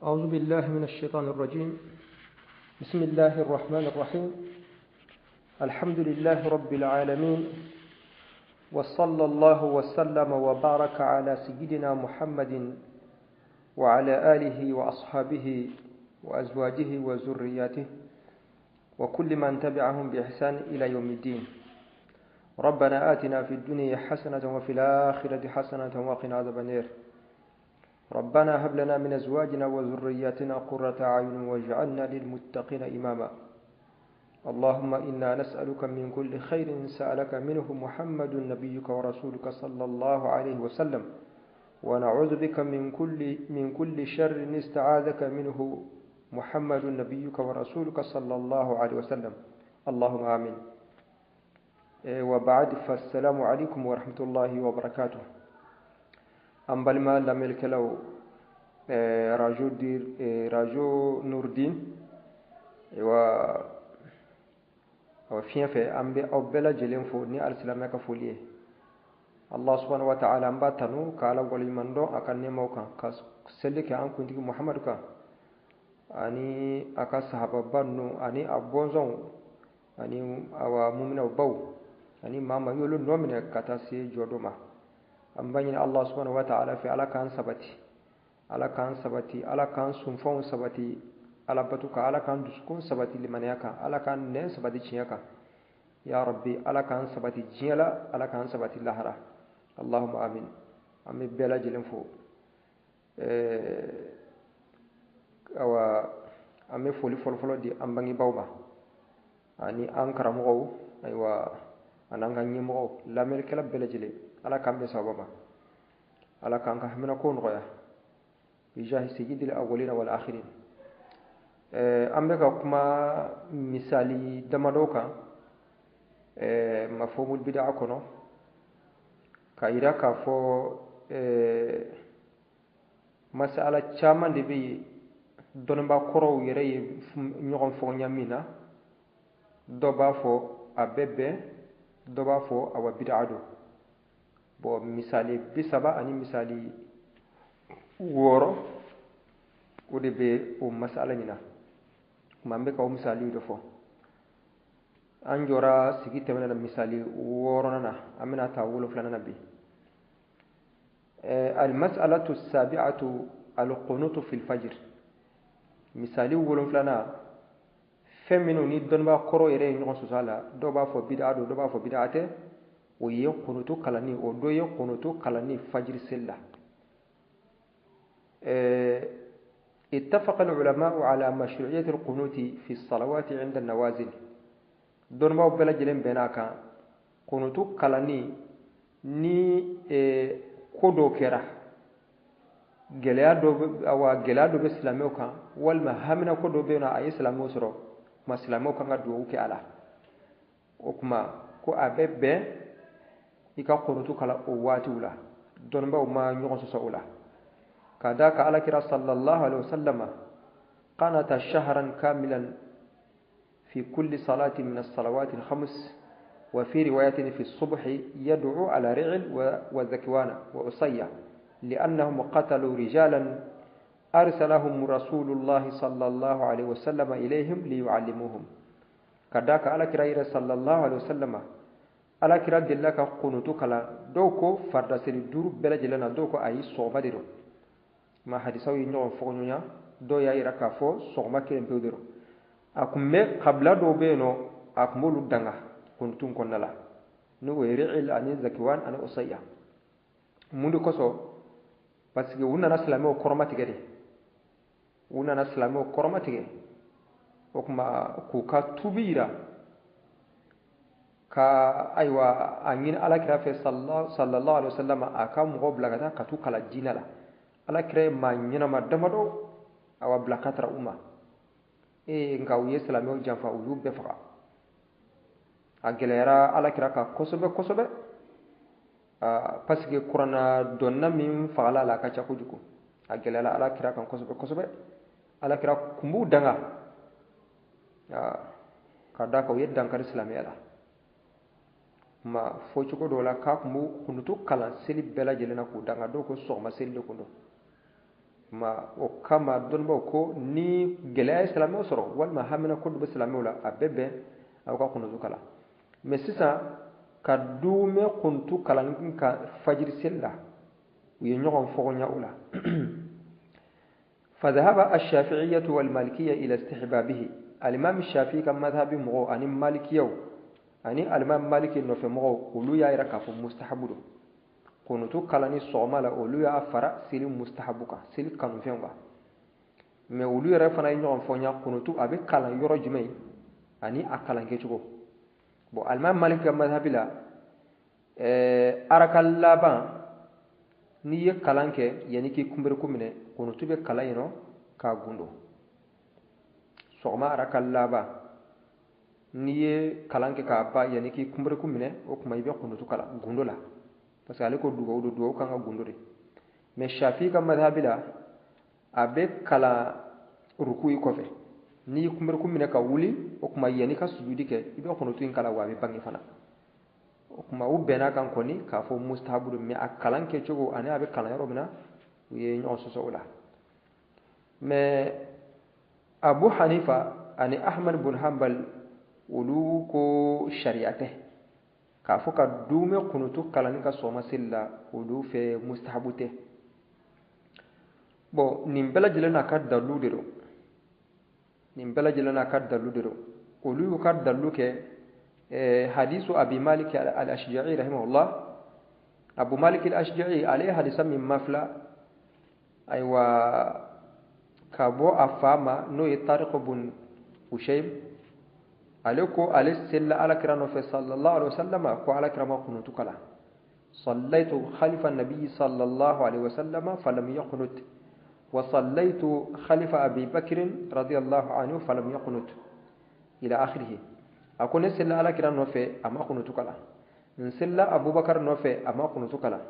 أعوذ بالله من الشيطان الرجيم. بسم الله الرحمن الرحيم. الحمد لله رب العالمين، وصلى الله وسلم وبارك على سيدنا محمد وعلى آله وأصحابه وأزواجه وذرياته وكل من تبعهم بإحسان إلى يوم الدين. ربنا آتنا في الدنيا حسنة وفي الآخرة حسنة وقنا عذاب النار. ربنا هب لنا من أزواجنا وذرياتنا قرة أعين واجعلنا للمتقين إماما. اللهم إنا نسألك من كل خير سألك منه محمد نبيك ورسولك صلى الله عليه وسلم، ونعوذ بك من كل شر استعاذك منه محمد نبيك ورسولك صلى الله عليه وسلم. اللهم آمين. وبعد، فالسلام عليكم ورحمة الله وبركاته. An balima lamɛnlikɛlaw, radio dir radio Nurdin wa awa fiɲɛ fɛ, an bɛ aw bɛɛ lajɛlen fo ni alisilamɛya ka foli ye. Allah subhanahu wa ta'ala, an b'a tanu ka Ala waleɲuman dɔn a ka nɛɛmaw kan, ka seli kɛ an kuntigi Muhamadu kan ani a ka sahababa ninnu ani a bɔnsɔnw ani awa muminaw baw ani maa maa y'olu nɔ minɛ ka taa se jɔ dɔ ma. An b'a ɲini Allah subhanahu wa ta'ala fɛ, Ala k'an sabati, Ala k'an sabati, Ala k'an sunfanw sabati Ala batu kan, Ala k'an dusukun sabati limaniya kan, Ala k'an nɛn sabati tiɲɛ kan. Ya rabbi, Ala k'an sabati diɲɛ la, Ala k'an sabati lahara. Allahumma amin. An bɛ bɛɛ lajɛlen fo. Awa, an bɛ foli fɔlɔfɔlɔ di an bangebaaw ma ani an karamɔgɔw, ayiwa, ani an ka ɲɛmɔgɔw, lamɛnnikɛla bɛɛ lajɛlen. Ala k'an bɛn sababa ma, Ala k'an ka haminako nɔgɔya bijahi sayyidil awwalina wal akhirin. An bɛ ka kuma misali damadɔ kan mafhumul bid'a kɔnɔ, k'a yira k'a fɔ masala caman de bɛ yen, dɔnnibaa kɔrɔw yɛrɛ ye ɲɔgɔn fɔɲa min na. Dɔ b'a fɔ a bɛ bɛn, dɔ b'a fɔ awa bid'a don. Bon, misali 30 ani misali 6, o de bɛ o masala ɲin na. Kuma an bɛ ka o misaliw de fɔ. An jɔra sigi tɛmɛnen na misali wɔɔrɔnan na, an bɛna ta wolonfilanan na bi. المسألة السابعة: القنوت في الفجر. Misali wolonfilanan, fɛn minnu ni dɔnnibaa kɔrɔ yɛrɛ ye ɲɔgɔn sɔsɔ a la, dɔw b'a fɔ bid'a don, dɔw b'a fɔ bid'a tɛ, o ye kunutu kalanni. O dɔ ye kunutu kalanni fajiri seli la. اتفق العلماء على مشروعية القنوت في الصلوات عند النوازل. Dɔnnibaaw bɛɛ lajɛlen bɛn'a kan, kunutu kalanni ni ko dɔ kɛra, gɛlɛya dɔ, awa, gɛlɛya dɔ bɛ silamɛw kan, walima hamina ko dɔ bɛ yen nɔ, a ye silamɛw sɔrɔ kuma, silamɛw kan ka dugawu kɛ a la. O kuma ko a bɛ bɛn i ka kunutu kalan o waatiw la. Dɔnnibaaw ma ɲɔgɔn sɔsɔ o la, ka d'a kan Alakira sallallahu alaihi wasallam قنت شهرا كاملا في كل صلاة من الصلوات الخمس، وفي رواية في الصبح، يدعو على رعل وذكوان وعصية لأنهم قتلوا رجالا أرسلهم رسول الله صلى الله عليه وسلم إليهم ليعلموهم. Ka d'a kan Alakira صلى الله عليه وسلم, Alakira delila ka kunutu kalan. Dɔw ko farida seli duuru bɛɛ lajɛlen na, dɔw ko ayi, sɔgɔma de don. Ma hadisaw ye ɲɔgɔn fɔɲɔgɔnya. Dɔw y'a yira k'a fɔ sɔgɔma kelen pewu de don. A kun bɛ kabila dɔw bɛ yen nɔ, a kun b'olu danga kunutu kɔnɔna la, n'o ye Ri'il ani Zakiwan ani Usayya. Mun de kosɔn? Parce que u nana silamɛw kɔrɔma tigɛ de, u nana silamɛw kɔrɔma tigɛ. O tuma k'u ka tubi yira ka, ayiwa, a ɲini Alakira fɛ sallallahu alaihi wasallam, a ka mɔgɔw bila ka taa ka t'u kalan diinɛ la. Alakira ye maa ɲɛnama damadɔ, awa, bila ka taara u ma. Ee, nka u ye silamɛw janfa, u y'u bɛɛ faga. A gɛlɛyara Alakira kan kosɛbɛ kosɛbɛ, parce que kuranna dɔnna min fagala la a ka ca kojugu. A gɛlɛyara Alakira kan kosɛbɛ kosɛbɛ. Alakira kun b'u danga ka d'a kan u ye dankari silamɛya la. Ma fɔ cogo dɔw la, k'a kun b'u kunutu kalan seli bɛɛ lajɛlen na k'u danga. Dɔw ko sɔgɔma seli de kun don. Ma o kama dɔnnibaw ko ni gɛlɛya ye silamɛw sɔrɔ walima hamina ko dɔ bɛ silamɛw la, a bɛ bɛn aw ka kunutu kalan. Mais sisan ka duumɛ kunutu kalan kan fajiri seli la, u ye ɲɔgɔn fɔgɔnya o la. فذهب الشافعية والمالكية إلى استحبابه. الإمام الشافعي كان مذهب مغو أني مالكيو أني الإمام مالك نوفي مغو ولو يا ركاف مستحب دو kunutu kalani sɔgɔma la, olu y'a fara seli mustahabu kan, seli kanufɛnw kan. Mais olu yɛrɛ fana ye ɲɔgɔn fɔ ɲa kunutu a bɛ kalan yɔrɔ jumɛn ani a kalan kɛcogo. Bon, alimami Malik ka madhabi la, araka laban n'i ye kalan kɛ yanni k'i kunberekun minɛ, kunutu bɛ kalan yen nɔ k'a gundo. Sɔgɔma araka laban n'i ye kalan kɛ k'a ban yanni k'i kunberekun minɛ, o tuma i bɛ kunutu kalan gundo la, parce que ale ko dugawu don, dugawu kan ka gundo de. Mais Shafi ka madhabi la, a bɛ kalan rukuyi kɔfɛ. N'i ye kunberekun minɛ ka wuli, o tuma yanni ka sujudi kɛ, i bɛ kunutu in kalan, wa a bɛ bange fana. O tuma u bɛn'a kan kɔni k'a fɔ mustahabu don, mais a kalan kɛcogo ani a bɛ kalan yɔrɔ min na, u ye ɲɔgɔn sɔsɔ o la. Mais Abu Hanifa ani Ahmad bun Hanbal, olu ko sariya tɛ k'a fɔ ka duumɛ kunutu kalanni ka sɔgɔma seli la, olu fɛ mustahabu tɛ. Bon, nin bɛɛ lajɛlen n'a ka dalilu de don, nin bɛɛ lajɛlen n'a ka dalilu de don. Olu y'u ka dalilu kɛ hadisu Abi Malik al-Ashja'i rahimahullah. Abu Malik al-Ashja'i, ale ye hadisa min mafila, ayiwa, ka bɔ a fa ma, n'o ye Tariq bun Ushayb, ale ko ale selila alakira nɔfɛ sallallahu alaihi wasallam, ko alakira ma kunutu kalan. صليت خلف النبي صلى الله عليه وسلم فلم يقنت، وصليت خلف أبي بكر رضي الله عنه فلم يقنت، إلى آخره. A ko ne selila alakira nɔfɛ, a ma kunutu kalan. N selila Abubakar nɔfɛ, a ma kunutu kalan.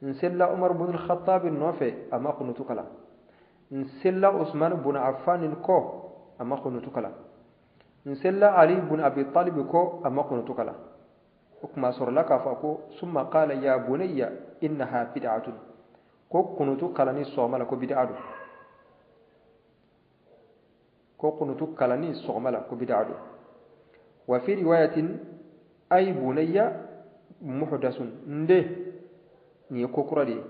N selila Umar bun al-Khattab nɔfɛ, a ma kunutu kalan. N selila Usman bun Affan kɔ, a ma kunutu kalan. N selila Ali bun Abi Talib kɔ, a ma kunutu kalan. O kuma sɔrɔla k'a fɔ ko summa qala ya bunayya innaha bid'atun, ko kunutu kalani sɔgɔma la ko bid'a don, ko kunutu kalani sɔgɔma la ko bid'a don. Wa fi riwayatin ay bunayya muhdasun, n den, nin ye ko kura de ye.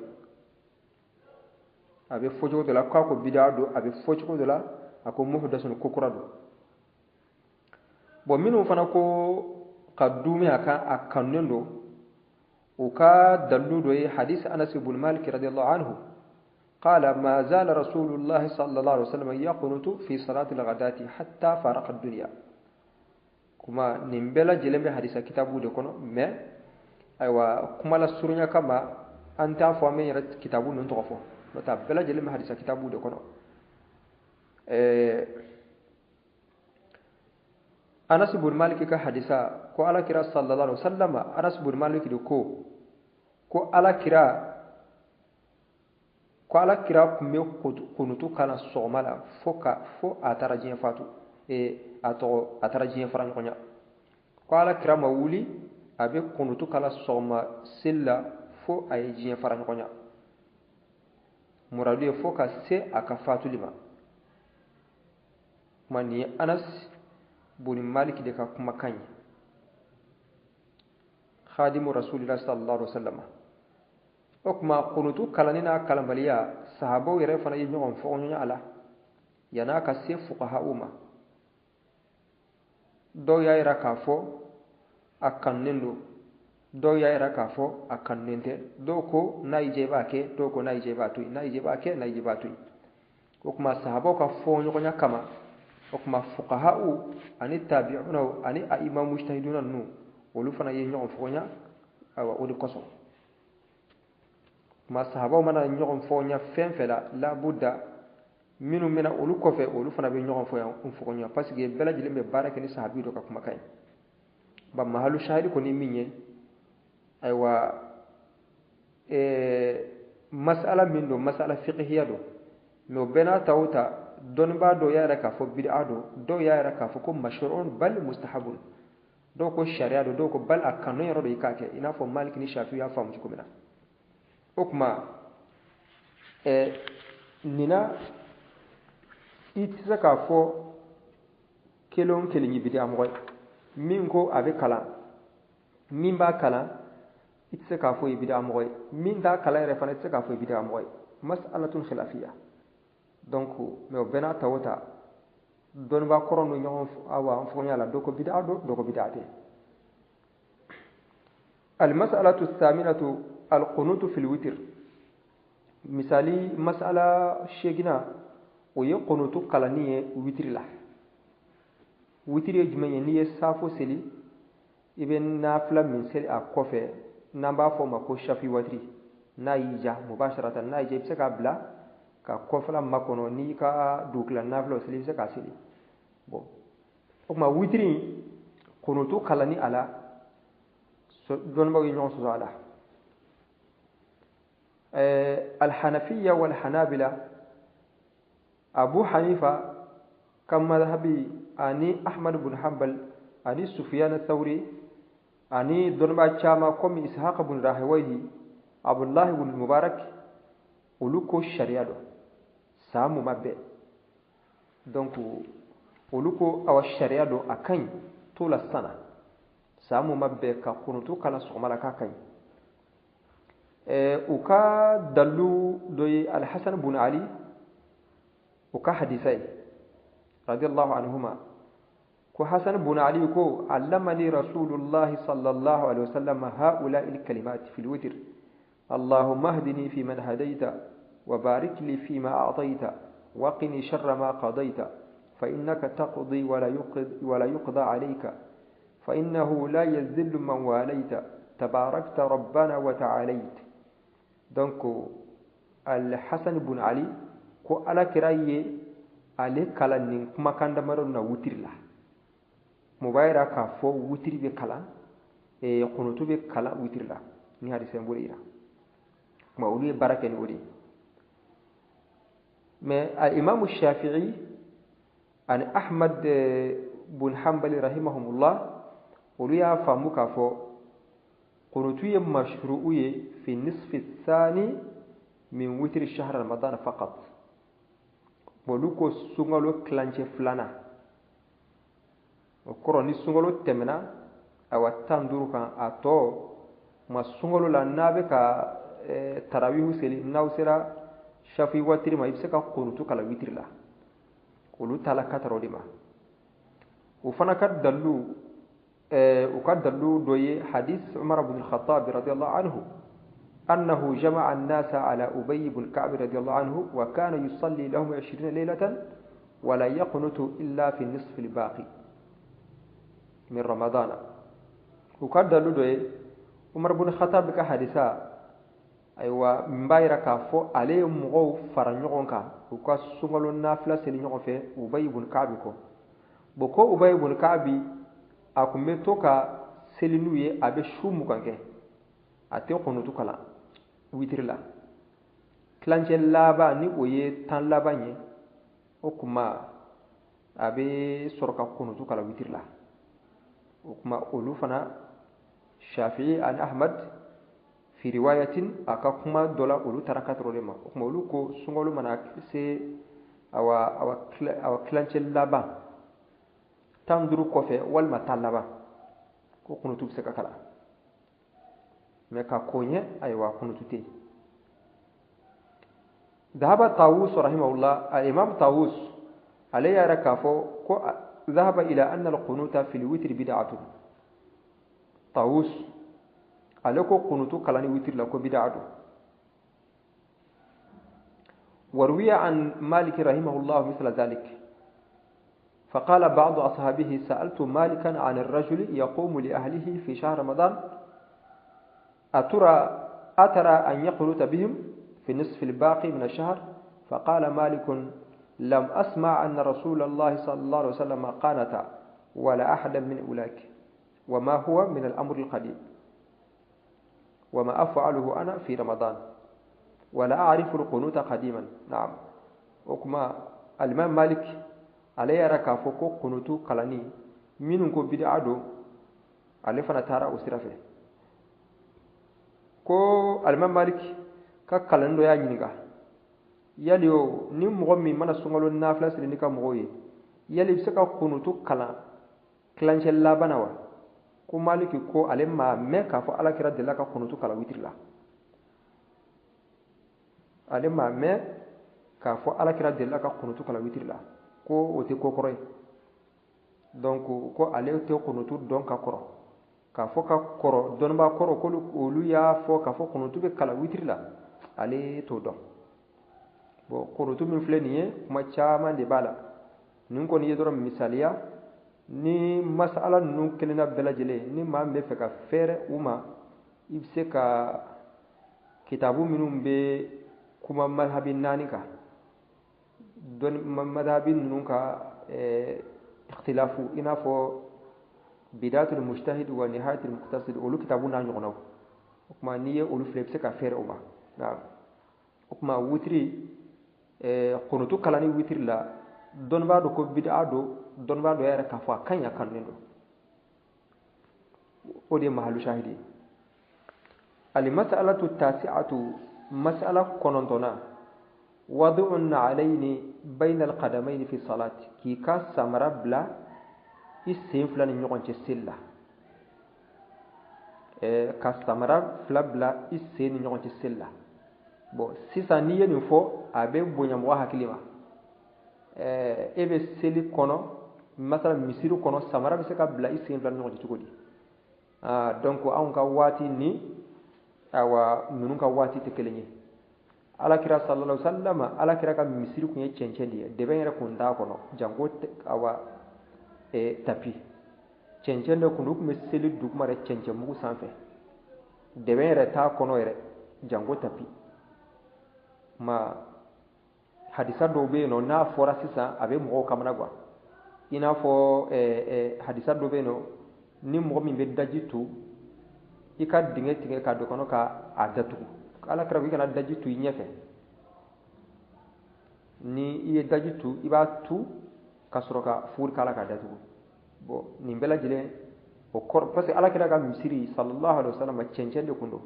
A bɛ fɔ cogo dɔ la k'a ko bid'a don, a bɛ fɔ cogo dɔ la a ko muhdasun, ko kura don. Bon, minnu fana ko ka duumɛ a kan, a kanunen don, u ka dalilu dɔ ye hadisi Anas ibn Malik radiyallahu anhu قال ما زال رسول الله صلى الله عليه وسلم يقنت في صلاة الغداة حتى فارق الدنيا. Kuma nin bɛɛ lajɛlen bɛ hadisa kitabu de kɔnɔ, mais ayiwa, kuma la surunya kama an t'a fɔ an bɛ yɛrɛ kitabu ninnu tɔgɔ fɔ, n'o tɛ a bɛɛ lajɛlen bɛ hadisa kitabu de kɔnɔ. Anas ibn Malik ka hadisa ko ala kira sallallahu alaihi wasallam, Anas ibn Malik de ko ko ala kira tun bɛ kunutu kalan sɔgɔma la fo ka fo a taara diɲɛ fatu, a tɔgɔ a taara diɲɛ fara ɲɔgɔn ɲa, ko ala kira ma wuli a bɛ kunutu kalan sɔgɔma seli la fo a ye diɲɛ fara ɲɔgɔn ɲa, muradu ye fo ka se a ka fatuli ma. Kuma nin ye Anas bun Malik de ka kumakan ye, khadimu rasulillah sallallahu alaihi wasallam. O kuma kunutu kalanni n'a kalanbaliya, sahabaw yɛrɛ fana ye ɲɔgɔn fɔɲɔgɔnya a la yan'a ka se fuqaha'u ma. Dɔw y'a yira k'a fɔ a kanunen don, dɔw y'a yira k'a fɔ a kanunen tɛ. Dɔw ko n'a y'i diya i b'a kɛ, dɔw ko n'a y'i diya i b'a to yen, n'a y'i diya i b'a kɛ, n'a y'i diya i b'a to yen. O kuma sahabaw ka fɔɲɔgɔnya kama, o kuma fuqaha'u ani tabi'unaw ani a'imma mujtahiduna ninnu, olu fana ye ɲɔgɔn fɔɲa, ayiwa, o de kosɔn kuma sahabaw mana ɲɔgɔn fɔɲa fɛn fɛn la, labuda minnu bɛna olu kɔfɛ, olu fana bɛ ɲɔgɔn fɔɲa, parce que bɛɛ lajɛlen bɛ baara kɛ ni sahabi dɔ ka kumakan ye. Ba mahalu shahidi kɔni min ye, ayiwa, masala min don, masala fiqhiya don, mais o bɛɛ n'a ta o ta, dɔnnibaa dɔw y'a yira k'a fɔ bid'a don, dɔw y'a yira k'a fɔ ko mashru'un bal mustahabun, dɔw ko sariya don, dɔw ko bal a kanu yɔrɔ dɔ i k'a kɛ, i n'a fɔ Malik ni Shafi y'a faamu cogo min na. O kuma Nin na i tɛ se k'a fɔ kelen o kelen ye bidaa mɔgɔ ye. Min ko a bɛ kalan, min b'a kalan, i tɛ se k'a fɔ ye bidaa mɔgɔ ye. Min t'a kalan yɛrɛ fana, i tɛ se k'a fɔ ye bidaa mɔgɔ ye. Mas'alatun khilafiya. Donc mais o bɛɛ n'a ta o ta, dɔnnibaa kɔrɔ n'u ɲɔgɔn awa an fɔɲa la, dɔ ko bidaa don, dɔ ko bidaa tɛ. Almasalatu thaminatu alqunutu fil witr. Misali masala seegina, o ye kunutu kalanni ye witiri la. Witiri ye jumɛn ye? N'i ye safo seli, i bɛ nafila min seli a kɔfɛ, n'an b'a fɔ o ma ko shafi watiri. N'a y'i ja mubasharatan, n'a y'i ja, i bɛ se k'a bila ka kɔfɛla makɔnɔ. N'i ka dugutila nafila seli, i bɛ se k'a seli. Bon, o tuma witiri kunutu kalanni a la, dɔnnibaaw ye ɲɔgɔn sɔsɔ a la. Alhanafiya walhanabila, Abu Hanifa ka madhabi ani Ahmad bin Hanbal ani Sufyan Thawri ani dɔnnibaa caman komi Ishaq bin Rahawayhi, Abdullahi bin Mubarak, olu ko sariya don san muma bɛɛ. Donc olu ko awa sariya don, a ka ɲi to la sana san muma bɛɛ ka kunutu kalan sɔgɔma la, k'a ka ɲi. U ka dalu dɔ ye Alhasan bun Ali u ka hadisa ye radiyallahu anhuma, ko Hasan bun Ali ko: allamani Rasulullahi sallallahu alaihi wasallam haula'i alkalimat fil witr: اللهم اهدني فيمن هديت، وبارك لي فيما أعطيت، وقني شر ما قضيت، فإنك تقضي ولا يقضى عليك، فإنه لا يذل من واليت، تباركت ربنا وتعاليت. Donc Al-Hassan ibn Ali ko Ala kira ye ale kalan nin kumakan damadɔ na wutiri la. Mun b'a yira k'a fɔ wutiri bɛ kalan, kunutu bɛ kalan wutiri la? Ni hadisa in b'o de yira. Kuma olu ye baara kɛ ni o de ye. Mais Alimamu Shafi'i ani Ahmad bun Hanbali rahimahumullah, olu y'a faamu k'a fɔ kunutu ye mashru'u ye fi nisfi thani min witri shahr Ramadan faqat. Olu ko sunkalo tilancɛ filanan, o kɔrɔ ni sunkalo tɛmɛna awa 15 kan, a tɔ ma sunkalo la, n'a bɛ ka tarawihu seli, n'aw sera shafi watiri ma, i bɛ se ka kunutu kalan witiri la. Olu taala ka o de ma. O fana ka dalilu, u ka dalilu dɔ ye hadis Umar ibn al-Khattab radiyallahu anhu أنه جمع الناس على أبي بن كعب رضي الله عنه، وكان يصلي لهم 20 ليلة ولا يقنت إلا في النصف الباقي من رمضان. وقد دلو Umar bin Khattab ka hadisa, ayiwa, n b'a yira k'a fɔ ale ye mɔgɔw fara ɲɔgɔn kan u ka sunkalo nafila seli ɲɔgɔn fɛ Ubay ibn Ka'b kɔ. Bon, ko Ubay ibn Ka'b a kun bɛ to ka seli n'u ye, a bɛ su 20 kɛ, a tɛ kunutu kalan witiri la. Tilancɛ laban, ni o ye 10 laban ye, o kuma a bɛ sɔrɔ ka kunutu kalan witiri la. O kuma olu fana, Shafi'i ani Ahmad fi riwayatin, a ka kuma dɔ la, olu taara ka de ma. O kuma olu ko sunkalo mana se awa tilancɛ laban 15 kɔfɛ walima 10 laban, ko kunutu bɛ se ka kalan. Mais ka ko ɲɛ, ayiwa, kunutu tɛ yen. ذهب طاووس رحمه الله، الإمام طاووس ale y'a yira k'a fɔ ko ذهب إلى أن القنوت في الوتر بدعة. طاووس ale ko kunutu kalani witiri la ko bid'a don. وروي عن مالك رحمه الله مثل ذلك، فقال بعض أصحابه: سألت مالكا عن الرجل يقوم لأهله في شهر رمضان، أترى أن يقنت بهم في النصف الباقي من الشهر؟ فقال مالك: لم أسمع أن رسول الله صلى الله عليه وسلم قانت ولا أحدا من أولئك، وما هو من الأمر القديم، وما أفعله أنا في رمضان، ولا أعرف القنوت قديما. نعم، وكما الإمام مالك ale yɛrɛ k'a fɔ ko kunutu kalanni, minnu ko bid'a don, ale fana taara o sira fɛ. Ko alimam Malik ka kalan dɔ y'a ɲininka Yali o ni mɔgɔ min mana sunkalo nafila seli n'i ka mɔgɔw ye, yali i bɛ se ka kunutu kalan tilancɛ laban na wa? Ko Maliki ko ale m'a mɛn k'a fɔ Ala kira delila ka kunutu kalan witiri la. Ale m'a mɛn k'a fɔ Ala kira delila ka kunutu kalan witiri la, ko o tɛ ko kɔrɔ ye. Donc ko ale tɛ kunutu dɔn ka kɔrɔ, k'a fɔ ka kɔrɔ dɔnnibaa kɔrɔ ko olu y'a fɔ k'a fɔ kunutu bɛ kalan witiri la, ale t'o dɔn. Bon, kunutu min filɛ nin ye, kuma caman de b'a la. Nin kɔni ye dɔrɔn misaliya ni masala ninnu kelenna bɛɛ lajɛlen, ni maa min bɛ fɛ ka fɛɛrɛ u ma, i bɛ se ka kitabu minnu bɛ kuma mazhabi naani kan, dɔnni mazhabi ninnu ka ikhtilafu, i n'a fɔ bidatul mujtahid wa nihayatul muqtasid, olu kitabu n'a ɲɔgɔnnaw. O tuma n'i ye olu filɛ, i bɛ se ka fɛɛrɛ o ma. Naam. O tuma witiri, kunutu kalanni witiri la, dɔnnibaa dɔ ko bid'a don, dɔnnibaa dɔ yɛrɛ k'a fɔ a ka ɲi, a kanunen don. O de ye mahalu shahidi ye. Al-mas'alatu tasi'atu, mas'ala kɔnɔntɔnna, wadu'un alayni bayna al-qadamayni fi salati, k'i ka samara bila i sen fila ni ɲɔgɔn cɛ seli la. Ka samara fila bila i sen ni ɲɔgɔn cɛ seli la. Bon, sisan n'i ye nin fɔ, a bɛ bonya mɔgɔ hakili ma. E bɛ seli kɔnɔ, masala misiri kɔnɔ, samara bɛ se ka bila i sen fila ni ɲɔgɔn cɛ cogo di? Donc anw ka waati ni awa ninnu ka waati tɛ kelen ye. Alakira sallallahu alaihi wasallam, alakira ka misiri kun ye cɛncɛn de ye, dɛbɛn yɛrɛ kun t'a kɔnɔ, janko awa tapi. Cɛncɛn de kun don, u kun bɛ seli duguma yɛrɛ cɛncɛnmugu sanfɛ, dɛbɛn yɛrɛ t'a kɔnɔ yɛrɛ, janko tapi. Ma hadisa dɔw bɛ yen nɔ, n'a fɔra sisan a bɛ mɔgɔw kamana gan. I n'a fɔ hadisa dɔ bɛ yen nɔ, ni mɔgɔ min bɛ daji tu, i ka dingɛ tigɛ k'a don kɔnɔ k'a datugu. Ala kira ko i kana daji tu i ɲɛfɛ. Ni i ye daji tu, i b'a tu ka sɔrɔ ka fuguri k'a la k'a datugu. Bon, nin bɛɛ lajɛlen o kɔrɔ, parce que ala kira ka misiri sallallahu alaihi wasallam cɛncɛn de kun don.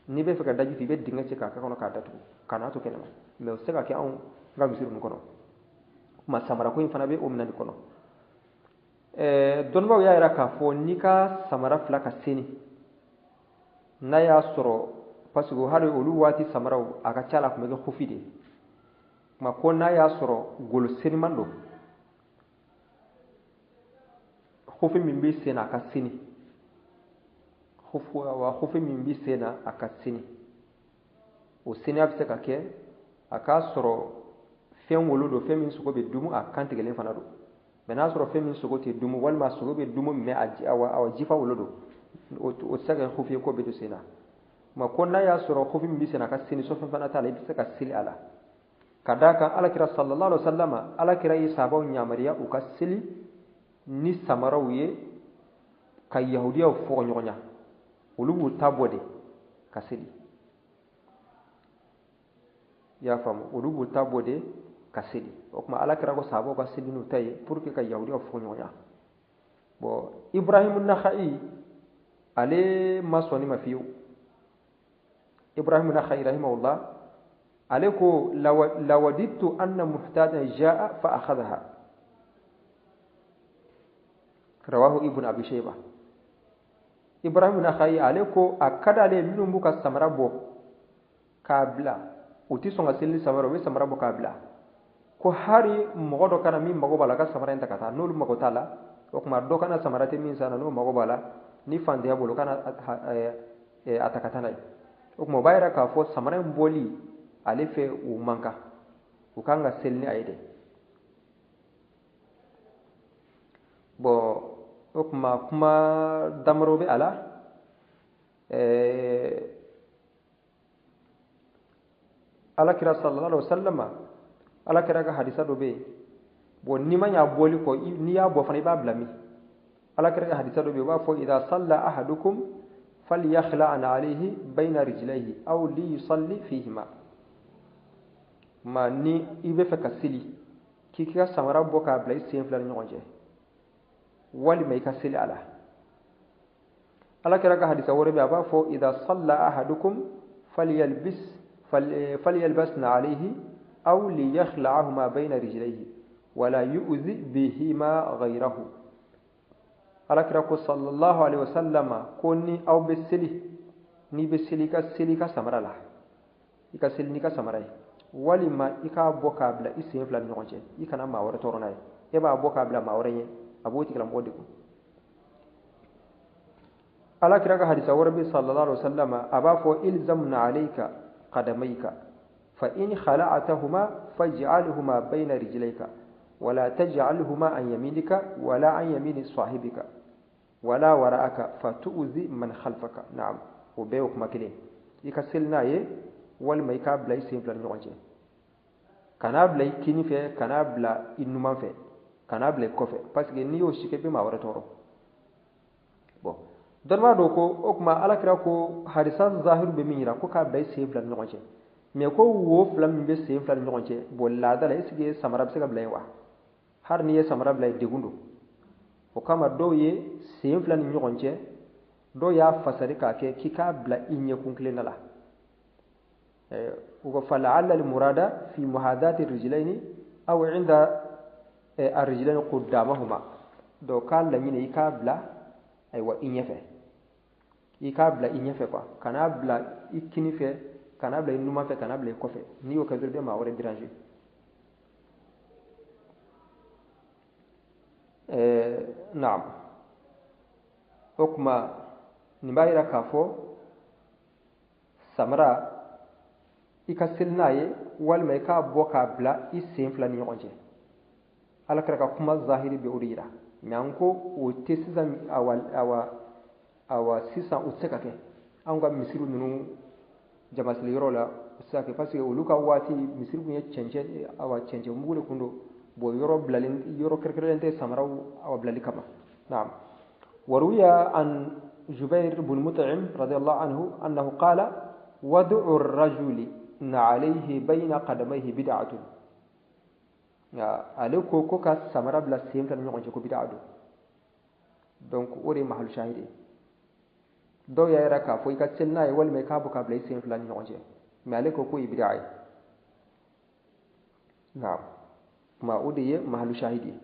N'i bɛ fɛ ka daji tu, i bɛ dingɛ cɛ k'a kɛ kɔnɔ k'a datugu, ka n'a to kɛnɛma. Mais o tɛ se ka kɛ anw ka misiri ninnu kɔnɔ. Kuma samarako in fana bɛ o minɛn de kɔnɔ. Dɔnnibaaw y'a jira k'a fɔ n'i ka samara fila ka seni, n'a y'a sɔrɔ, parce que hali olu waati samaraw a ka ca la a tun bɛ kɛ hufi de ye. Kuma ko n'a y'a sɔrɔ golo seniman don, hufi min bɛ sen na a ka seni, hufi min bɛ sen na a ka seni, o seniya bɛ se ka kɛ a k'a sɔrɔ fɛn wolo don, fɛn min sogo bɛ dumu, a kantigɛlen fana don. Mais n'a sɔrɔ fɛn min sogo tɛ dumu, walima sogo bɛ dumu mais a jifa wolo don, o tɛ se ka kɛ hufi ye ko bɛ don sen na. Ma ko n'a y'a sɔrɔ hufi min bɛ sen na a ka seni, sɔfɛn fana t'a la, i bɛ se ka seli a la. Ka d'a kan alakira sallallahu alaihi wasallam, alakira ye sahabaw yamaruya u ka seli ni samaraw ye ka yahudiyaw fɔ ɲɔgɔn ɲɛ, olu b'u ta bɔ de ka seli. I y'a faamu, olu b'u ta bɔ de ka seli. O tuma alakira ko sahabaw ka seli n'u ta ye pour que ka yahudiyaw fɔ ɲɔgɔn ɲɛ. Bon, Ibrahim Nakhai ale ma sɔn nin ma fiyewu. Ibrahim Nakhai rahimahullah ale ko lawadittu anna muhtajan jaa fa akhadhaha, rawahu Ibn Abi Shayba. Ibrahim Nakhai ale ko a ka d'ale minnu b'u ka samara bɔ k'a bila, u tɛ sɔn ka seli ni samara, u bɛ samara bɔ k'a bila, ko hari mɔgɔ dɔ kana min mago b'a la ka samara in ta ka taa, n'olu mago t'a la, o tuma dɔ kana samara tɛ min san na, n'o mago b'a la, ni fantanya bolo kana a ta ka taa n'a ye. O tuma o b'a yira k'a fɔ samara in bɔli ale fɛ o man kan, u kan ka seli ni a ye de. Bon, o tuma kuma damadɔ bɛ a la. Alakira sallallahu alaihi wasallam, alakira ka hadisa dɔ bɛ yen. Bon, n'i ma ɲa bɔli kɔ, n'i y'a bɔ fana i b'a bila min? Alakira ka hadisa dɔ bɛ yen, u b'a fɔ idha salla ahadukum falyakhla'an alayhi bayna rijlayhi aw liyusalli fihima. Ma ni i bɛ fɛ ka seli, k'i ka samara bɔ k'a bila i sen fila ni ɲɔgɔn cɛ, walima i ka seli a la. Alakira ka hadisa wɛrɛ bɛ yen, a b'a fɔ idha salla ahadukum falyalbasna alayhi aw liyakhla'ahuma bayna rijlayhi wala yu'zi bihima ghayrahu. Alakira ko sallallahu alaihi wasallama ko ni aw bɛ seli, n'i bɛ seli, i ka seli i ka samara la, i ka seli n'i ka samara ye, walima i k'a bɔ k'a bila i sen fila ni ɲɔgɔn cɛ, i kana maa wɛrɛ tɔɔrɔ n'a ye. E b'a bɔ k'a bila maa wɛrɛ ɲɛ, a b'o tigilamɔgɔ degun. Alakira ka hadisa wɛrɛ bɛ sallallahu alaihi wasallama, a b'a fɔ ilzamna alayka qadamayka fa in khala'atahuma faj'alhuma bayna rijlayka wala taj'alhuma an yaminika wala an yamini sahibika wala wara'aka fatu'zi man khalfaka. Na'am, o bɛɛ y'o kuma kelen. I ka seli n'a ye, walima i k'a bila i sen fila ni ɲɔgɔn cɛ, kan'a bila i kini fɛ, kan'a bila i numan fɛ, kan'a bila i kɔfɛ, parce que n'i y'o si kɛ, i bɛ maa wɛrɛ tɔɔrɔ. Bon, dɔnnibaa dɔw ko o tuma alakira ko hadisa zahiru bɛ min yira ko k'a bila i sen fila ni ɲɔgɔn cɛ, mais ko wo fila min bɛ sen fila ni ɲɔgɔn cɛ, bon laada la est ce que samara bɛ se ka bila yen wa? Hali n'i ye samara bila yen, degun don. O kama dɔw ye sen fila ni ɲɔgɔn cɛ, dɔw y'a fasari k'a kɛ k'i k'a bila i ɲɛkun tilenna la. U ko fala'alla al-murada fi muhadati rijlaini aw inda ar-rijlaini quddamahuma. Donc k'a laɲini i k'a bila ayiwa i ɲɛfɛ, i k'a bila i ɲɛfɛ quoi, kan'a bila i kini fɛ, kan'a bila i numan fɛ, kan'a bila i kɔfɛ. N'i y'o kɛ dɔrɔn, i bɛ maa wɛrɛ déranger. Naam, o tuma nin b'a yira k'a fɔ samara i ka seli n'a ye, walima i k'a bɔ k'a bila i sen fila ni ɲɔgɔn cɛ. Alakira ka kuma zahiri bɛ o de yira, mais an ko o tɛ sisan, awa sisan o tɛ se ka kɛ. Anw ka misiri ninnu jamasili yɔrɔ la, o tɛ se ka kɛ, parce que olu ka waati misiri tun ye cɛncɛn, awa cɛncɛn mugu de tun don. Bon, yɔrɔ bilalen, yɔrɔ kɛrɛnkɛrɛnlen tɛ samaraw awa bilali kama. Naam, waruya an Jubair bin Mut'im radiyallahu anhu annahu qala wad'u ar-rajuli alayhi bayna qadamayhi bid'atun. Ale ko ko ka samara bila sen fila ni ɲɔgɔn cɛ ko bid'a don. Donc o de ye mahalu shahidi ye. Dɔw y'a yira k'a fɔ i ka seli n'a ye, walima i k'a bɔ k'a bila i sen fila ni ɲɔgɔn cɛ, mais ale ko k'o ye bid'a ye. Naam, kuma o de ye mahalu shahidi ye.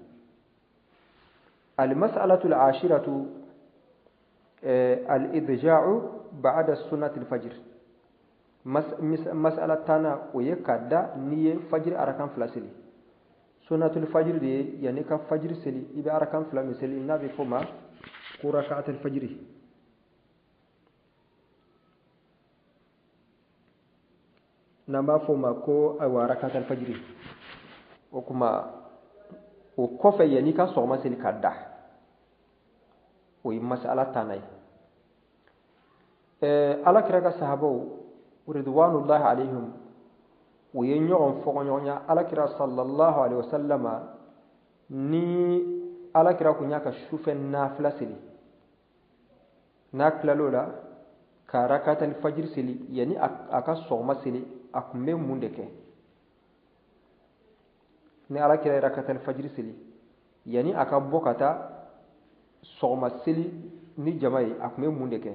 Al-mas'alatu al-ashiratu al-idja'u ba'da sunnati al-fajr. Mas'ala tana o ye ka da n'i ye fajiri arakan fila seli. Sunnatul fajr de ye yanni ka fajiri seli, i bɛ arakan fila min seli n'a bɛ f'o ma ko raka'atul fajiri. N'an b'a f'o ma ko ayiwa raka'atul fajiri. O kuma o kɔfɛ yanni ka sɔgɔma seli ka da, o ye mas'ala tana ye. Alakira ka sahabaw ridwanullahi alayhim u ye ɲɔgɔn fɔkɔɲɔgɔnya alakira sallallahu alaihi wasallama ni alakira kun y'a ka sufɛ nafila seli, n'a tilal'o la ka rakatal fajiri seli yanni a ka sɔgɔma seli, a kun bɛ mun de kɛ? Ni alakira ye rakatal fajiri seli yanni a ka bɔ ka taa sɔgɔma seli ni jama ye, a kun bɛ mun de kɛ?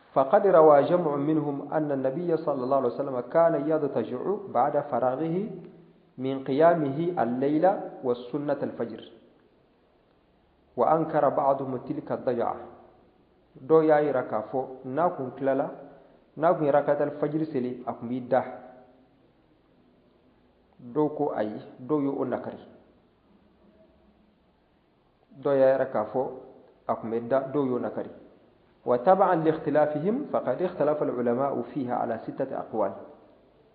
فقد روى جمع منهم أن النبي صلى الله عليه وسلم كان يضطجع بعد فراغه من قيامه الليل والسنة الفجر، وأنكر بعضهم تلك الضجعة. دو ياي ركافو ناكون كلالا ناكون ركعة الفجر سلي أكون بيدا دوكو أي دو يو نكري دو ياي ركافو أكون بيدا دو يو نكري. وتبعا لاختلافهم فقد اختلف العلماء فيها على 6 أقوال.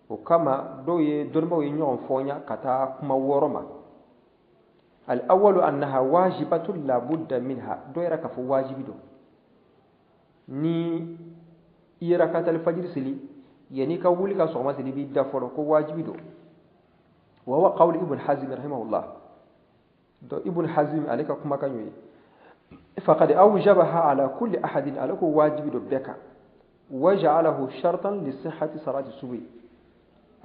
وكما دوي درمو ينيون فونيا كتا كما ورما. الأول أنها واجبة لا بد منها. دوي ركف واجب دو ني يركات الفجر سلي يعني كولي كسوما سلي بيدا فلو كو واجب دو. وهو قول ابن حزم رحمه الله. دو ابن حزم عليك كما كان فقد أوجبها على كل أحد على واجب بك وجعله شرطا لصحة صلاة الصبح.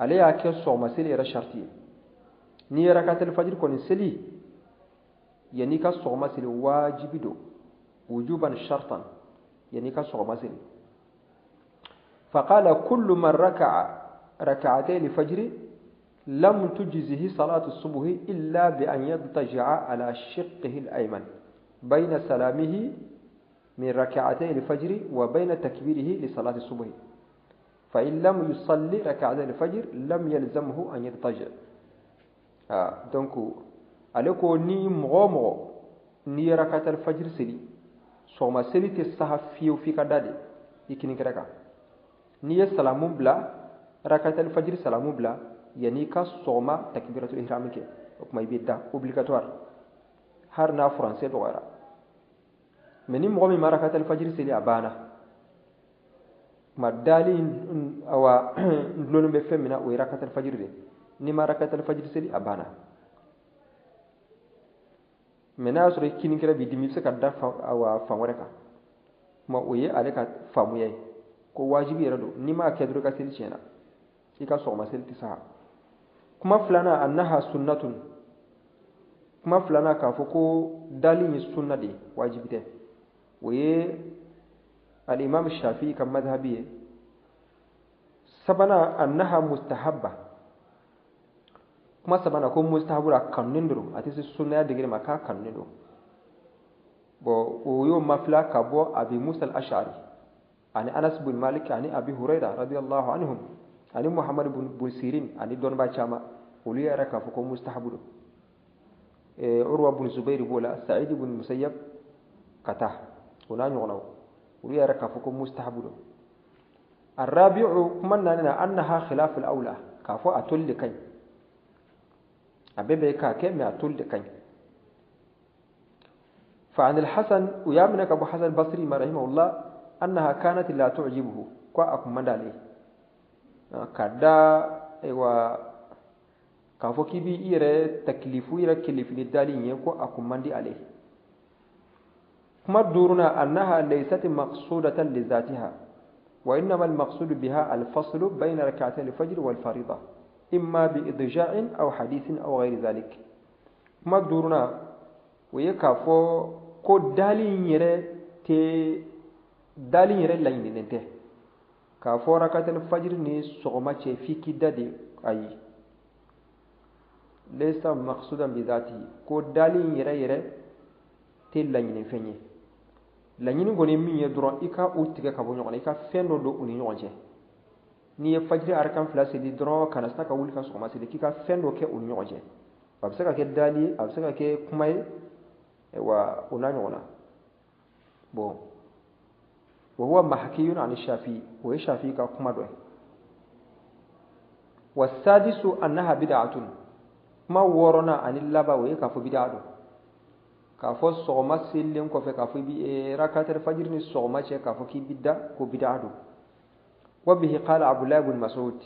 عليها كسوما سلي را شرطي ني ركعة الفجر كون سلي يعني كسوما سلي واجب دو وجوبا شرطا يعني كسوما سلي. فقال كل من ركع ركعتين الفجر لم تجزه صلاة الصبح إلا بأن يضطجع على شقه الأيمن بين سلامه من ركعتي الفجر وبين تكبيره لصلاة الصبح، فإن لم يصلي ركعتي الفجر لم يلزمه أن يضطجع. Donc ale ko ni mɔgɔ mɔgɔ n'i ye rakatal fajr seli, sɔgɔma seli tɛ saha fiyewu f'i ka da de i kininkɛrɛ kan. N'i ye salamu bila, rakatal fajr salamu bila, yanni i ka sɔgɔma takbiratul ihram kɛ, o tuma i bɛ da obligatoire, hali n'a furancɛ dɔgɔyara. Mais ni mɔgɔ min ma rakatal fajr seli, a banna. Kuma dali awa n dulonnen bɛ fɛn min na, o ye rakatal fajr de. N'i ma rakatal fajr seli, a banna. Mais n'a y'a sɔrɔ i kininkɛrɛ b'i dimi, i bɛ se ka da awa fan wɛrɛ kan. Kuma o ye ale ka faamuya ye ko wajibi yɛrɛ don, n'i m'a kɛ dɔrɔn i ka seli tiɲɛna, i ka sɔgɔma seli tɛ sa. Kuma filanan, annaha sunnatun. Kuma filanan, k'a fɔ ko dali ye sunna de ye, wajibi tɛ, o ye al-imam Shafi'i ka madhhabi ye. Sabanan, annaha mustahabba. Kuma sabanan ko mustahabu la, kanunen don, a tɛ se sunnaya degré ma, k'a kanunen don. Bon, o y'o mafila ka bɔ Abi Musa al-Ash'ari ani Anas bin Malik ani Abi Huraira radiyallahu anhum ani Muhammad bin Sirin ani dɔnnibaa caman, olu yɛrɛ k'a fɔ ko mustahabu don. Urwa bin Zubair b'o la, Sa'id bin Musayyab ka taa o n'a ɲɔgɔnnaw, olu yɛrɛ k'a fɔ ko mustahabu don. Arabi'u, kuma naani na, annaha khilaful aula, k'a fɔ a toli de ka ɲi, a bɛɛ bɛ k'a kɛ, mais a toli de ka ɲi. فعن الحسن ويامنك أبو حسن البصري رحمه الله أنها كانت لا تعجبه، ko a kun man d'ale ka da ayiwa k'a fɔ k'i b'i yɛrɛ takilifu, i yɛrɛ kelefi ni dali in ye, ko a kun man di ale. Kuma duurunan, annaha laysat maqsudatan li zatiha wa innama al-maqsud biha al-faslu bayna rak'atay al-fajr wal farida imma bi idja'in aw hadithin aw ghayri dhalik. Kuma duurunan, o ye k'a fɔ ko dali in yɛrɛ tɛ, dali in yɛrɛ laɲininen tɛ k'a fɔ rakatal fajr ni sɔgɔma cɛ f'i k'i da de, ayi, laysa maqsudan bi dhati, ko dali in yɛrɛ yɛrɛ tɛ laɲini fɛn ye. Laɲini kɔni ye min ye dɔrɔn, i ka u tigɛ ka bɔ ɲɔgɔn na, i ka fɛn dɔ don u ni ɲɔgɔn cɛ. N'i ye fajiri arakan fila seli dɔrɔn, kana se ka wuli ka sɔgɔma seli, k'i ka fɛn dɔ kɛ u ni ɲɔgɔn cɛ. A bɛ se ka kɛ dali ye, a bɛ se ka kɛ kuma ye wa, o n'a ɲɔgɔn na. Bon, wa huwa mahkiyun an Shafi'i, o ye Shafi'i ka kuma dɔ ye. Wa sadisu annaha bid'atun. Kuma wɔɔrɔnan ani laban, o ye k'a fɔ bid'a don, k'a fɔ sɔgɔma selilen kɔfɛ, k'a fɔ i bi rakatal fajiri ni sɔgɔma cɛ, k'a fɔ k'i bi da, ko bid'a don. Wa bihi qala Abdullah ibn Mas'ud,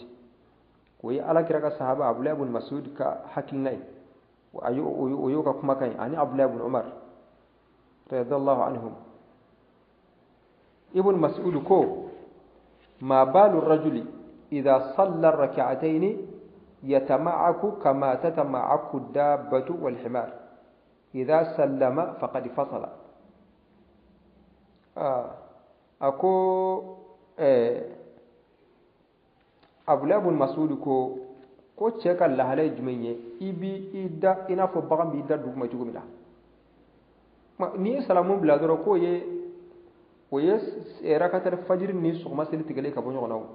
o ye Ala kira ka sahaba Abdullah ibn Mas'ud ka hakilina ye, o y'o ka kumakan ye, ani Abdullah ibn Umar radiyallahu anhum. Ibn Mas'ud ko ma balu rajuli idha salla rak'atayn yatama'aku kama tatama'aku dabbatu wal himar idha sallama faqad fasala. A ko Abdullah ibn Mas'ud ko cɛ ka lahala ye jumɛn ye? I bi i da i n'a fɔ bagan b'i da duguma cogo min na. N'i ye salamu bila dɔrɔn, k'o ye o ye rakatal fajiri ni sɔgɔma seli tigɛlen ka bɔ ɲɔgɔn na. O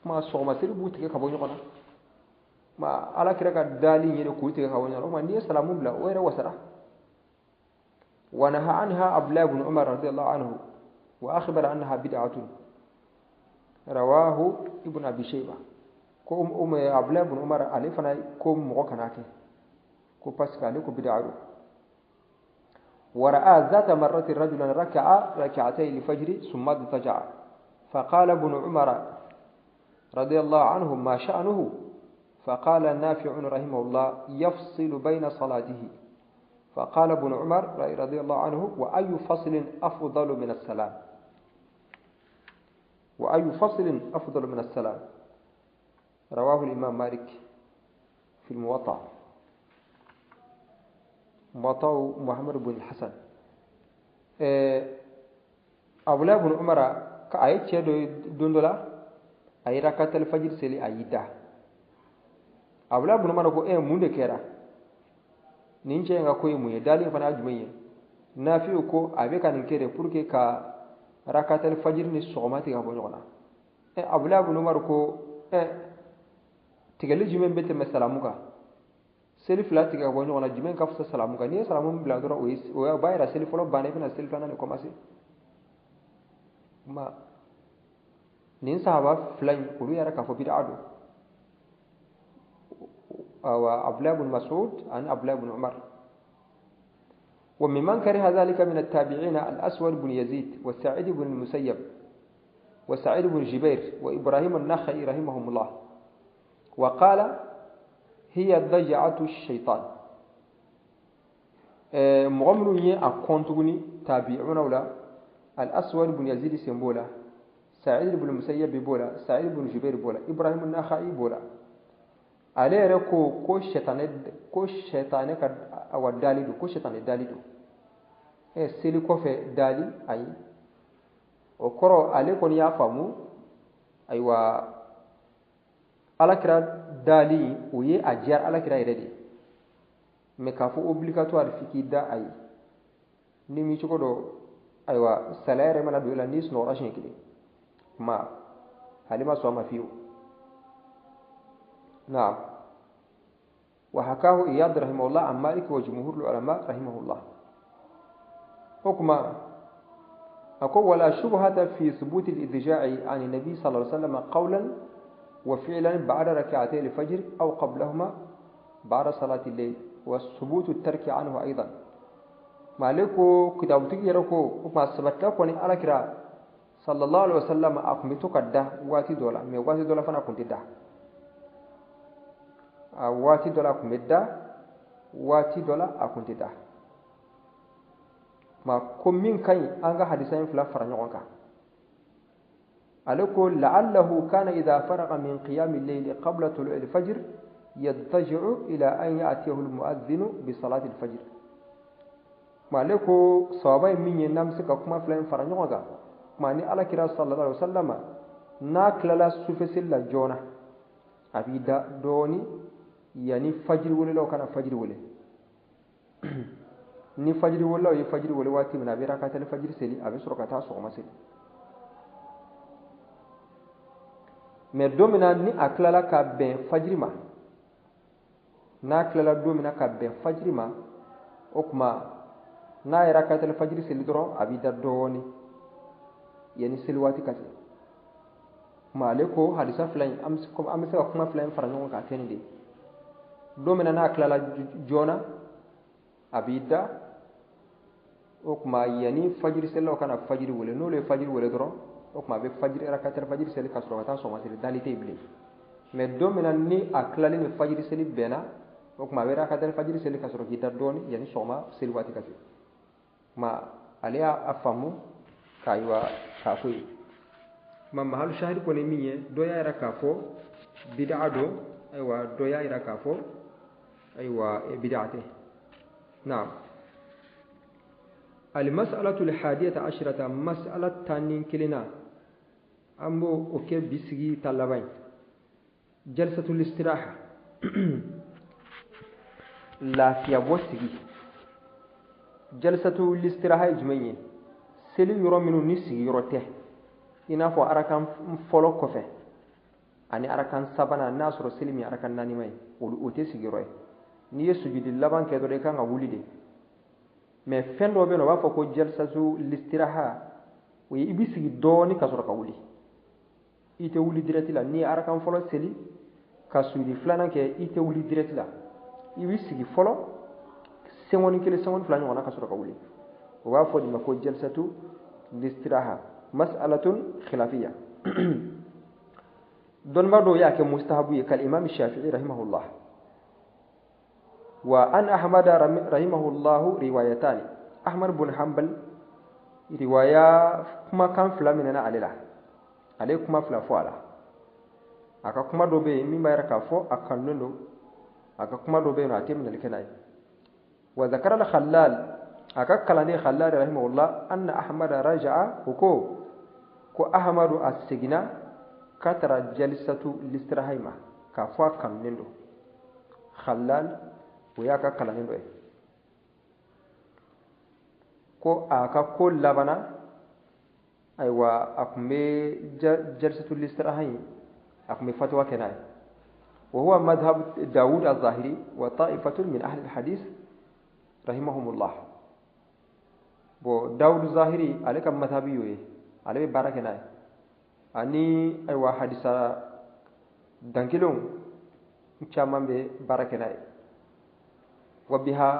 kuma sɔgɔma seli b'u tigɛ ka bɔ ɲɔgɔn na, kuma Ala kira ka dali yɛrɛ k'u tigɛ ka bɔ ɲɔgɔn na. O kuma n'i ye salamu bila, o yɛrɛ wasara. ونهى عنها عبد الله بن عمر رضي الله عنه وأخبر أنها بدعة، رواه ابن أبي شيبة. Ko Abdullah ibn Umar ale fana ko mɔgɔ kana kɛ, ko parce que ale ko bid'a don. ورأى ذات مرة رجلا ركع ركعتي الفجر ثم اضطجع، فقال ابن عمر رضي الله عنه: ما شأنه؟ فقال نافع رحمه الله: يفصل بين صلاته. فقال ابن عمر رضي الله عنه: وأي فصل أفضل من السلام؟ وأي فصل أفضل من السلام؟ رواه الإمام مالك في الموطأ، موطأ محمد بن الحسن. Abdullah ibn Umar ka a ye cɛ dɔ don dɔ la, a ye rakatal fajr seli, a y'i da. Abdulayi ibn Umar ko mun de kɛra nin cɛ in ka ko ye mun ye, dali in fana ye jumɛn ye? Nafi'u ko a bɛ ka nin kɛ de pour que ka rakatal fajiri ni sɔgɔma tigɛ ka bɔ ɲɔgɔn na. Abdulayi ibn Umar ko tigɛli jumɛn bɛ tɛmɛ salamu kan? Seli fila tigɛ ka bɔ ɲɔgɔn na, jumɛn ka fisa salamu kan? N'i ye salamu bila dɔrɔn, o b'a yira seli fɔlɔ banna, i bɛna seli filanan de commencer. Kuma nin sahaba fila in, olu yɛrɛ k'a fɔ bid'a don. Awa Abdulayi ibn Mas'ud ani Abdulayi ibn Umar. وممن كره ذلك من التابعين الأسود بن يزيد وسعيد بن المسيب وسعيد بن جبير وإبراهيم النخعي رحمهم الله، وقال هي ضجعة الشيطان. مغمر أكونتوني تابعون ولا الأسود بن يزيد سنبولا، سعيد بن المسيب بولا، سعيد بن جبير بولا، إبراهيم النخعي بولا. Ale yɛrɛ ko ko sɛtanɛ ka awa dali don, ko sɛtanɛ dali don. Seli kɔfɛ dali, ayi, o kɔrɔ ale kɔni y'a faamu, ayiwa alakira dali o ye a diyara alakira yɛrɛ de ye, mais k'a fɔ obligatoire f'i k'i da, ayi. Ni mi cogo dɔ, ayiwa salaya yɛrɛ mana don i la, n'i sunɔgɔra siɲɛ kelen, kuma ale ma sɔn a ma fiyewu. نعم. وحكاه إياد رحمه الله عن مالك وجمهور العلماء رحمه الله. حكما أقول ولا شبهة في ثبوت الإضجاع عن النبي صلى الله عليه وسلم قولا وفعلا بعد ركعتي الفجر أو قبلهما بعد صلاة الليل، وثبوت الترك عنه أيضا. مالكو كتابتك يركو وما ثبت لك على كرا صلى الله عليه وسلم أقمتك الده واتي دولا مي واتي دولا فأنا كنت ده waati dɔ la a kun bɛ da, waati dɔ la a kun tɛ da. Ma ko min ka ɲi, an ka hadisa in fila fara ɲɔgɔn kan. Ale ko la'allahu kana idha faraga min qiyami al-layli qabla tulu'i al-fajr yattaji'u ila an ya'tiyahu al-mu'adhdhinu bi salati al-fajr. Ma ale ko sawaba ye min ye, n'an bɛ se ka kuma fila in fara ɲɔgɔn kan. Ma ni alakira sallallahu alaihi wasallam n'a tilala sufɛ seli la joona, a b'i da dɔɔni yani fajiri welelaw kana fajiri wele. Ni fajiri welelaw ye fajiri wele waati min na, a bɛ rakatali fajiri seli, a bɛ sɔrɔ ka taa sɔgɔma seli. Mais don min na ni a tilala ka bɛn fajiri ma, n'a tilala don min na ka bɛn fajiri ma, o tuma n'a ye rakatali fajiri seli dɔrɔn, a b'i da dɔɔni yani seli waati ka se. Kuma ale ko hadisa fila in, an bɛ se ka kuma fila in fara ɲɔgɔn kan k'a kɛ nin de ye. Don min na n'a tilala joona, a b'i da, o tuma yanni fajiri selilaw kana fajiri wele. N'olu ye fajiri wele dɔrɔn, o tuma a bɛ fajiri rakatali fajiri seli ka sɔrɔ ka taa sɔgɔma seli, dali tɛ yen bilen. Mais don min na ni a tilalen ni fajiri seli bɛnna, o tuma a bɛ rakatali fajiri seli ka sɔrɔ k'i da dɔɔni yanni sɔgɔma seli waati ka se. Kuma ale y'a faamu k'a ayiwa k'a ko ye. Kuma mahalu shahidi kɔni min ye, dɔ y'a yira k'a fɔ bid'a don, ayiwa dɔ y'a yira k'a fɔ ayiwa bid'a tɛ. Naam. Al-mas'alatu al-hadiyata ashrata, mas'ala 11 an b'o o kɛ bi sigi ta laban ye. Jalsatul istiraha, lafiyabɔ sigi. Jalsatul istiraha ye jumɛn ye? Seli yɔrɔ minnu ni sigiyɔrɔ tɛ, i n'a fɔ arakan fɔlɔ kɔfɛ ani arakan sabanan, n'a sɔrɔ seli min arakan naani ye, o tɛ sigiyɔrɔ ye. N'i ye sujudi laban kɛ dɔrɔn, i kan ka wuli de. Mais fɛn dɔ bɛ yen, o b'a fɔ ko jalsatu listiraha, o ye i bɛ sigi dɔɔni ka sɔrɔ ka wuli, i tɛ wuli direct la. N'i ye arakan fɔlɔ seli ka sujudi filanan kɛ, i tɛ wuli direct la, i bɛ sigi fɔlɔ senkɔni kelen, senkɔni fila ɲɔgɔnna ka sɔrɔ ka wuli. O b'a fɔ de ma ko jalsatu listiraha, mas'alatun khilafiyya. Dɔnnibaa dɔw y'a kɛ mustahabu ye, kal imam Shafi'i rahimahullah. Wa an Ahmad rahimahullah riwayatani, Ahmad bin Hanbal riwaya kumakan fila minɛna ale la, ale kuma fila fɔ a la. A ka kuma dɔ bɛ yen min b'a yira k'a fɔ a kanunen don, a ka kuma dɔ bɛ yen nɔ a tɛ minɛli kɛ n'a ye. Wa zakara al-Khallal, a ka kalanden Khallal rahimahullah, anna Ahmad raja'a, o ko Ahmadu a seginna ka tara jalisatu listiraha ma k'a fɔ a kanunen don. Khallal o y'a ka kalanden dɔ ye. Ko a ka ko labanna, ayiwa, a tun bɛ jalsatul istiraha in, a tun bɛ fatuwa kɛ n'a ye. وهو مذهب داود الظاهري وطائفة من أهل الحديث رحمهم الله. Bon, Dawud Zahiri, ale ka madhabi y'o ye, ale bɛ baara kɛ n'a ye, ani ayiwa hadisa dankelenw caman bɛ baara kɛ n'a ye. وبها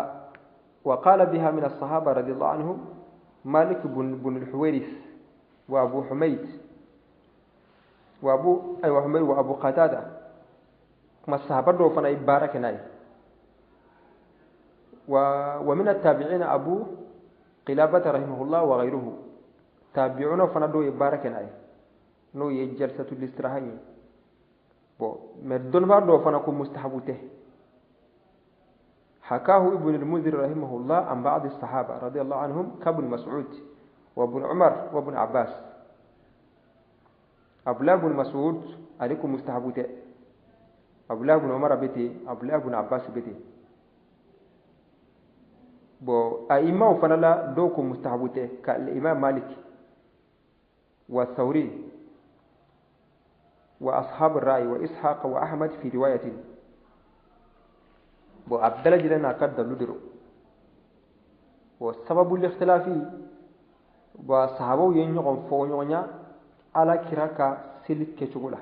وقال بها من الصحابة رضي الله عنهم مالك بن الحويرث وأبو حميد وأبو أيوة حميد وأبو قتادة. كما الصحابة دو فنا بارك ناي. ومن التابعين أبو قلابة رحمه الله وغيره. تابعون فنا دو يبارك ناي نو يجلسة الاستراحة. Bon, mais dɔnnibaa dɔw fana ko mustahabu tɛ. حكاه ابن المنذر رحمه الله عن بعض الصحابة رضي الله عنهم كابن مسعود وابن عمر وابن عباس. عبد بن مسعود عليكم مستحب تɛ, عبد بن عمر بيتي, عبد بن عباس بيتي. Bon, أئمة fana la dɔw ko mustahabu tɛ, كالإمام مالك والثوري وأصحاب الرأي وإسحاق وأحمد في رواية. Bon, a bɛɛ lajɛlen n'a ka dalu de don. Bon, sababu الاختلافي. Bon, sahabaw ye ɲɔgɔn fɔ ɲɔgɔnya ala kira ka seli kɛcogo la,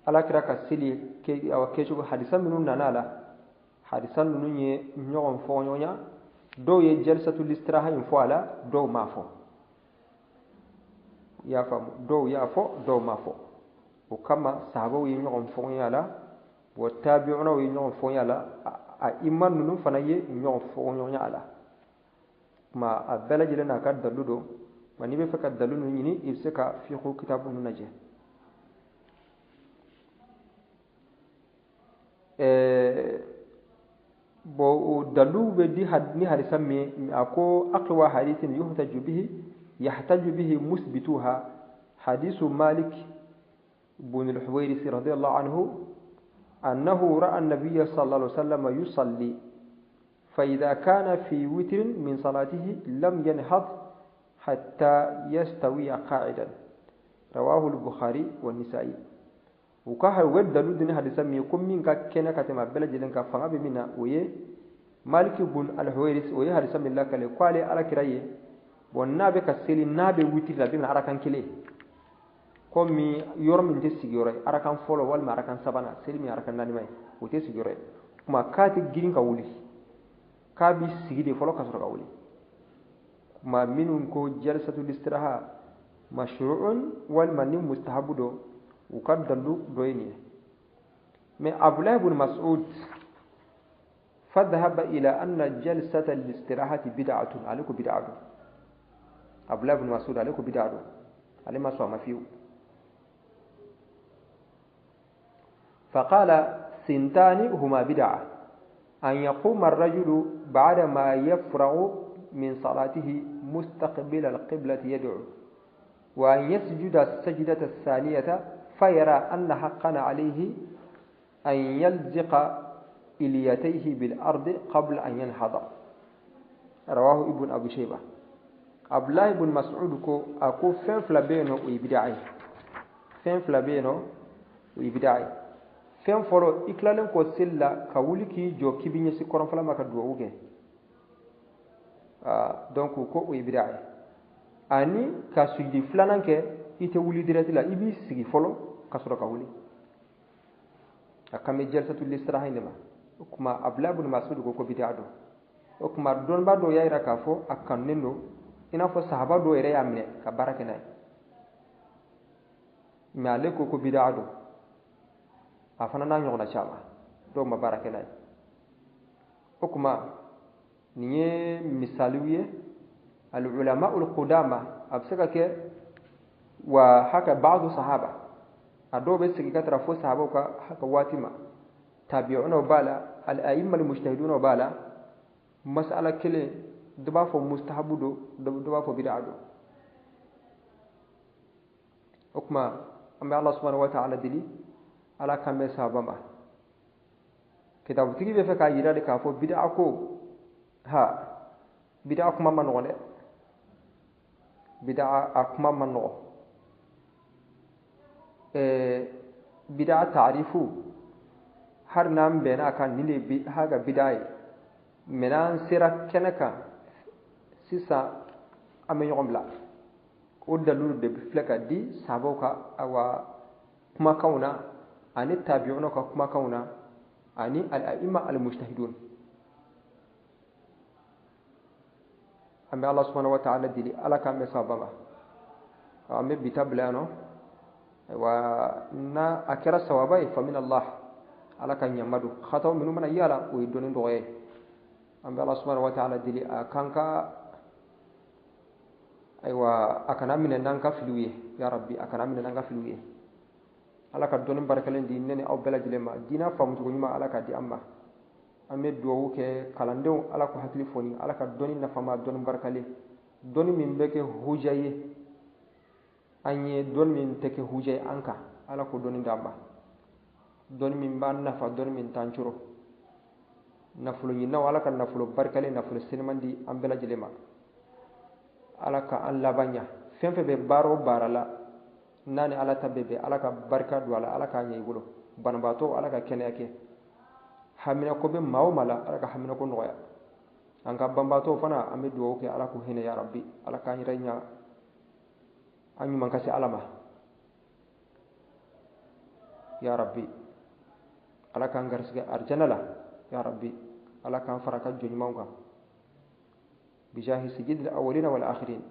ala kira ka seli kɛcogo. Hadisa minnu nana a la, hadisa ninnu ye ɲɔgɔn fɔ ɲɔgɔnya. Dɔw ye jalsatul istiraha in fɔ a la, dɔw m'a fɔ. I y'a faamu? Dɔw y'a fɔ, dɔw m'a fɔ. O kama sahabaw ye ɲɔgɔn fɔ ɲɔgɔnya la wa tabi'unaw ye ɲɔgɔn fɔ ɲɔgɔnya la, a iman ninnu fana ye ɲɔgɔn fɔ ɲɔgɔnya a la. Kuma a bɛɛ lajɛlen n'a ka dalu don. Wa n'i bɛ fɛ ka dalu ninnu ɲini, i bɛ se ka fiqhu kitabu ninnu lajɛ. Bon, o dalu bɛ di ni hadisa min a ko أقوى حديث يحتج به يحتج به مثبتوها حديث مالك بن الحويرث رضي الله عنه أنه رأى النبي صلى الله عليه وسلم يصلي، فإذا كان في وتر من صلاته لم ينهض حتى يستوي قاعدا. رواه البخاري والنسائي. U ka u bɛ dalu di ni hadisa min ye ko min ka kɛnɛ ka tɛmɛ a bɛɛ lajɛlen kan, fanga bɛ min na, o ye Maliki bun al-Huwairis. O ye hadisa min lakale ko ale ala kira ye, bon, n'a bɛ ka seli, n'a bɛ witiri la, a bɛ na arakan kelen, komi yɔrɔ min tɛ sigiyɔrɔ ye, arakan fɔlɔ walima arakan sabanan, seli min arakan naani ye, o tɛ sigiyɔrɔ ye. Kuma k'a tɛ girin ka wuli, k'a bɛ sigi de fɔlɔ ka sɔrɔ ka wuli. Kuma minnu ko jalsatul istiraha mashru'un walima ni mustahabu don, u ka dalu dɔ ye nin ye. Mais Abdullah ibn Mas'ud فذهب إلى أن جلسة الاستراحة بدعة. عليكم بدعة. عبد الله بن مسعود عليكم بدعة عليه ما سوى ما فيه. فقال: ثنتان هما بدعة، أن يقوم الرجل بعد ما يفرغ من صلاته مستقبل القبلة يدعو، وأن يسجد السجدة الثانية فيرى أن حقا عليه أن يلزق إليتيه بالأرض قبل أن ينهض. رواه ابن أبي شيبة. عبد الله بن مسعود ko a ko fɛn fila bɛ yen nɔ, o ye bidaa ye. Fɛn fila bɛ yen nɔ, o ye bidaa ye. Fɛn fɔlɔ, i tilalen kɔ seli la ka wuli k'i jɔ k'i bɛ ɲɛsin kɔrɔnfɛla ma ka dugawu kɛ, donc ko o ye bidaa ye. Ani ka sujudi filanan kɛ, i tɛ wuli direct la, i b'i sigi fɔlɔ ka sɔrɔ ka wuli. A kan bɛ jalsatul istiraha in de ma. O kuma Abdulahi ibn Mas'ud ko bidaa don. O kuma dɔnnibaa dɔw y'a jira k'a fɔ a kanunen don, i n'a fɔ sahaba dɔw yɛrɛ y'a minɛ ka baara kɛ n'a ye, mais ale ko bidaa don. A fana n'a ɲɔgɔnna caman, dɔw ma baara kɛ n'a ye. O kuma nin ye misaliw ye. العلماء القدامى, a bɛ se ka kɛ wa haka بعض sahaba, a dɔw bɛ segin ka taara fo sahabaw ka haka waati ma, tabi'unaw b'a la, الأئمة المجتهدون b'a la. Masala kelen, dɔ b'a fɔ mustahabu don, dɔ b'a fɔ bid'a don. O kuma an bɛ Allah سبحانه وتعالى deli, ala k'an bɛn sahaba ma. Kitabutigi bɛ fɛ k'a yira de k'a fɔ bid'a ko ha bid'a kuma ma nɔgɔn dɛ, bid'a a kuma ma nɔgɔn. Bid'a taarifu har n'an bɛnna a kan nin de bi haga bid'a ye, mɛ n'an sera kɛnɛ kan sisan an bɛ ɲɔgɔn bila. O dalilu de filɛ ka di sahabaw ka awa kumakanw na ani tabi'unaw ka kumakanw na ani al-a'imma al-mujtahidun. An bɛ Ala subhanahu wa ta'ala deli Ala k'an bɛn sababa ma. An bɛ bi ta bila yan nɔ. Ayiwa, n'a a kɛra sawaba ye, fa min Allah, Ala ka ɲama don khataw minnu mana yala o ye dɔnni dɔgɔya ye. An bɛ Ala subhanahu wa ta'ala deli a k'an ka ayiwa a kana minɛ n'an ka filiw ye, ya Rabbi, a kana minɛ n'an ka filiw ye. Ala ka dɔnni barikalen di ne ni aw bɛɛ lajɛlen ma, diinɛ faamucogo ɲuman Ala ka di an ma. An bɛ dugawu kɛ kalandenw, Ala k'u hakili foni, Ala ka dɔnni nafama, dɔnni barikalen, dɔnni min bɛ kɛ huja ye an ye, dɔnni min tɛ kɛ huja ye an kan, Ala k'o dɔnni d'an ma, dɔnni min b'an nafa, dɔnni min t'an coro. Nafolo ɲininaw, Ala ka nafolo barikalen, nafolo seniman di an bɛɛ lajɛlen ma. Ala ka an laban ɲa. Fɛn fɛn bɛ baara o baara la n'a ni Ala ta bɛ bɛn, Ala ka barika don a la, Ala k'a ɲɛ i bolo. Banabaatɔ, Ala ka kɛnɛya kɛ. Haminako bɛ maa o maa la, Ala ka haminako nɔgɔya. An ka banbaatɔw fana, an bɛ dugawu kɛ Ala k'u hinɛ ya Rabbi, Ala k'an yɛrɛ ɲa, an ɲuman ka se Ala ma ya Rabbi. Ala k'an garisɛgɛ arijana la ya Rabbi, Ala k'an fara ka jɔn ɲumanw kan. Bijahi sayyidil awwalina wal akhirin.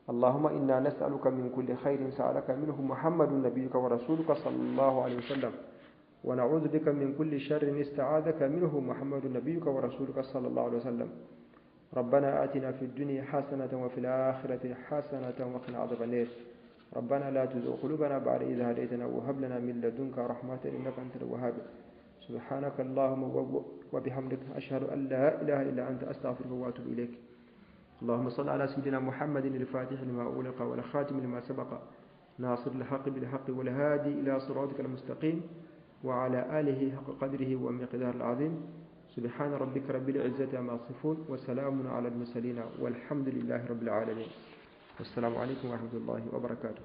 اللهم إنا نسألك من كل خير سألك منه محمد نبيك ورسولك صلى الله عليه وسلم، ونعوذ بك من كل شر استعاذك منه محمد نبيك ورسولك صلى الله عليه وسلم. ربنا آتنا في الدنيا حسنة وفي الآخرة حسنة وقنا عذاب النار. ربنا لا تزغ قلوبنا بعد إذ هديتنا وهب لنا من لدنك رحمة إنك أنت الوهاب. سبحانك اللهم وبحمدك، أشهد أن لا إله إلا أنت، أستغفرك وأتوب إليك. اللهم صل على سيدنا محمد الفاتح لما أغلق والخاتم لما سبق، ناصر الحق بالحق والهادي إلى صراطك المستقيم، وعلى آله حق قدره ومقداره العظيم. سبحان ربك رب العزة عما يصفون، وسلام على المرسلين، والحمد لله رب العالمين. والسلام عليكم ورحمة الله وبركاته.